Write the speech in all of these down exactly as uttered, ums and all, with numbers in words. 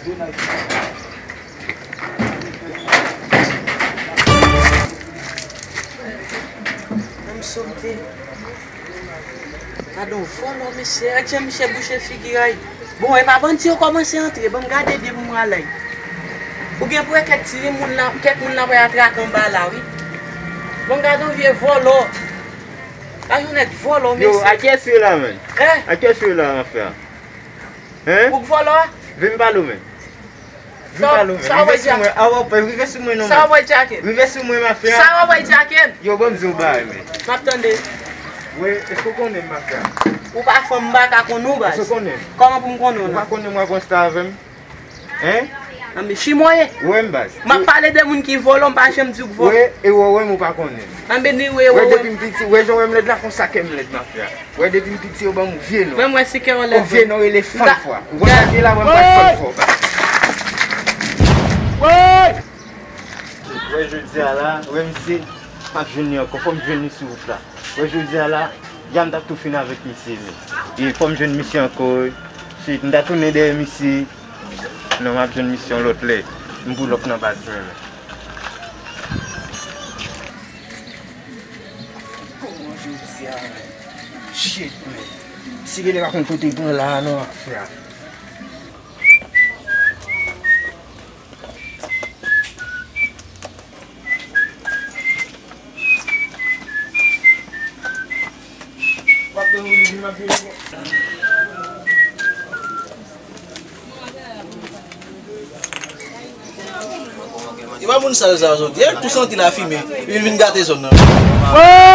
Menm sou m te. Gade yon vòlò, mesye. Gad jan misye bouche figi a. Bon, e pa bandi yo kòmanse antre. Ban m gade byen pou m ale. Ou gen pou wè kèk ti moun la, kèk moun la pral atrake anba la, wi. Bon, gade yon vye vòlò. Gade yon nèg vòlò, mesye. Yo, a kiyès ou ye la, menm? Hein? A kiyès ou ye la, anfen? Hein? Ou k vòlò a? Vin pale w, menm. Vin pale w, menm. Sa w ap djake? Rive sou mwen, awa, rive sou mwen non, menm. Sa w ap djake? Rive sou mwen, mafya. Sa w ap djake? Yo, ban m di w bagay, menm. M ap tande. Wi, èske w konnen m, mafya? Ou pa fanm, m pa ka konnen w, baz. Èske w konnen m? Kòman pou m konnen w, non? Ou pa konnen m, w ap ranse avè m? Hein? Nan men chimò ye. Wi, m baz. M ap pale de moun ki vòlò, m pa janm di w k vòlò. Wi, e wè, wè, m ou pa konnen. Nan men ni wè, wè, wè. Depi m piti, wè, jan w wè m lèd la, konsa kè m lèd, mafya. Wè, depi m piti, yo ban m vye non. Mwen, mwen, si kè w lèd. Vye non rele Fanfwa. Ou konn sa ki la, mwen pa Fanfwa. Wè, jodi a la, wè, misye, m ap jwenn li ankò. Fò m jwenn li sou wout la. Wè, jodi a la, ya m t ap tou fini avèk misye, men. E fò m jwenn misye ankò, wi. Shit, m ta tounen dèyè misye. Non, m ap jwenn misye yon lòt lè. M boulòk nan baz mwen, men. Kòman jodi a, men? Shit, men. Si Bele pa konn kote pran la, non, afè a. E pa moun sal sa yo soti. E tou santi lafimen. Li vin gate zòn nan. Wi!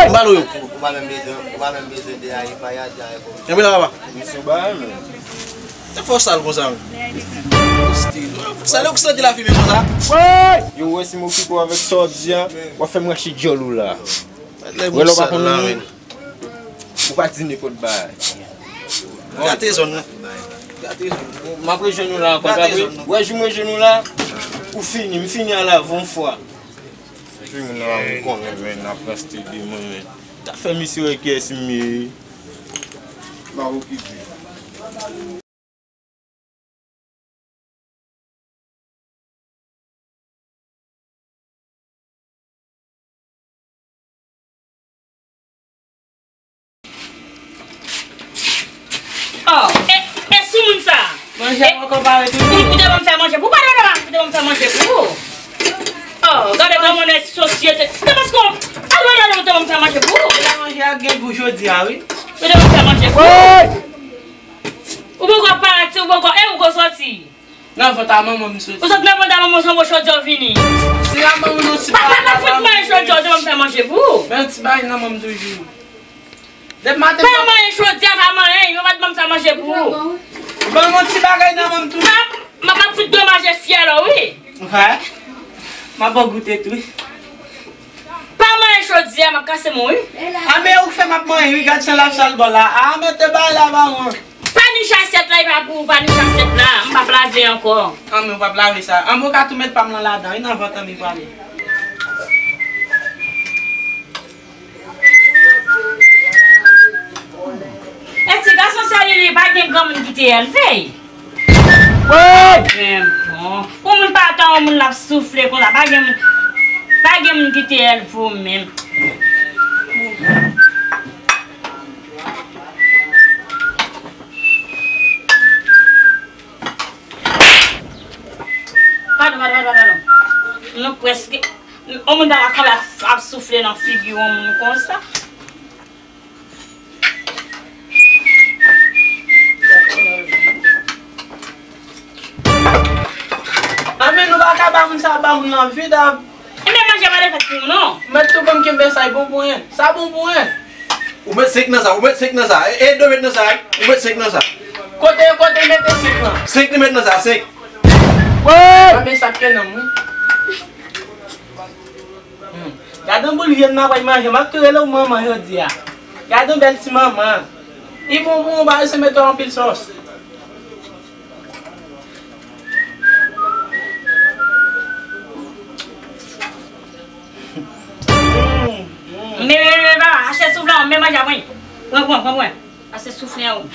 M pale w. Ou pa menm bezwen, ou pa menm bezwen de aye, pa ya, de aye. Enben la, papa. Misye bay, men. Sa fè w sal konsa, men? Stil. Sa lè w santi lafimen konsa? Yo, wè, si m okipe w avèk sa w di a, w ap fè m rache djòl ou la. Wè, lè w pa konn moun, ou pa di nenpòt bagay. Gate zòn nan. Gate zòn nan. M ap rejwenn ou la ankò, pa vre? Wè, jou m rejwenn ou la, ou fini, m fini a la, yon fwa. Epi moun nan, ou konnen, men, n ap raste de mwen, men. Ta fè misye wè kiyès m ye. Pa okipe. Oh, e, e sou moun sa. Manje a poko pare toujou. Ou, ou te ban m fè manje pou ou, pa te ban m fè manje pou ou. Oh, gade kòman nèg sosyete. Se paske w, al wè lè ou te ban m fè manje pou ou. Manje a gen gou jodi a, wi. Ou te ban m fè manje pou ou. Ou poko parèt, ou poko, e ou ko soti. Nan vant a manman m soti. Ou sot nan vant a manman w, se yon bon chòdjò w vini. Se la manman nou ti bagay la. Pa, pa, pa fout manje chòdjò w, te ban m fè manje pou ou. Men yon ti bagay nan manman m toujou. Depi maten. Pa manyen chòdjò a, pa manyen, yo pa t ban m sa manje pou ou. Ban m yon ti bagay nan manman m toujou. M ap, m ap, m ap fout domaje fyèl ou, wi. Vre? M ap ba w goute tou, wi. Pa manyen chòdjò a, m ap kase men w, wi. A, men ou k fè m ap manyen, wi, gad jan l ap sal bò la. A, men te bay la, ba mwen. Pa niche asyèt la, e pa pou ou, pa niche asyèt la. M p ap lave ankò. An, men ou p ap lave sa. An, men ou ka tou met pa m lan ladan, wi, nan vant an li prale. E ti gason sa li, li pa gen granmoun ki te elve l. Wi! Men bon. Pou moun pa tan yon moun l ap soufle konsa, pa gen moun, pa gen moun ki te elve w menm. Padon, padon, padon, padon. Nou prèske, yon moun ta ka kanpe ap, ap soufle nan figi yon moun konsa. Anben, nou pa ka ba moun sa, ba moun nan vid ap. Enben, manje pa te fèt pou ou, non. Mèt tou ban m kenbe sa, e bon pou anyen. Sa bon pou anyen. Ou met senk nan sa, ou met senk nan sa. E, e de met nan sa, wi. Ou met senk nan sa. Kote, kote mete senk lan? Senk li met nan sa, senk. Wi! Anben, sa k nan m, wi. Hmm. Gade yon boul vyann m ap manje, m ap tou rele w manman jodi a. Gade yon bèl ti manman. Li bon pou ou, pa bezwen mete anpil sòs. Hmm, hmm. Men, men, men, men, papa, achte soufle a, men manje a mwen. Pran, pran, pran, pran. Achte soufle a, wi.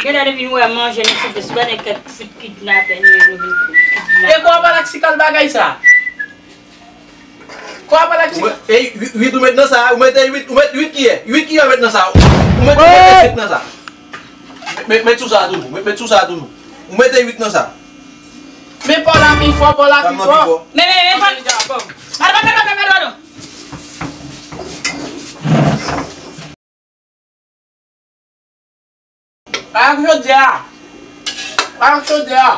Genlè depi nou wè manje nou soupe, sou nèg kèk fout kidnapè nou ye, nou vin kidnapè. E kwa pa laksikan bagay sa? Kwa pa laksikan? Ou met, e, uit, uit ou met nan sa, ou mete uit, ou met uit kiyè? Uit kiyè ou met nan sa? Ou met, ou mete uit nan sa? Met, met sou sa toujou, met, met sou sa toujou. Ou mete uit nan sa. Men pa w la pi fò, pa w la pi fò. Men, men, men, pa. Gade, gade, gade, gade, gade. Pa ak chodyè a. Pa ak chodyè a.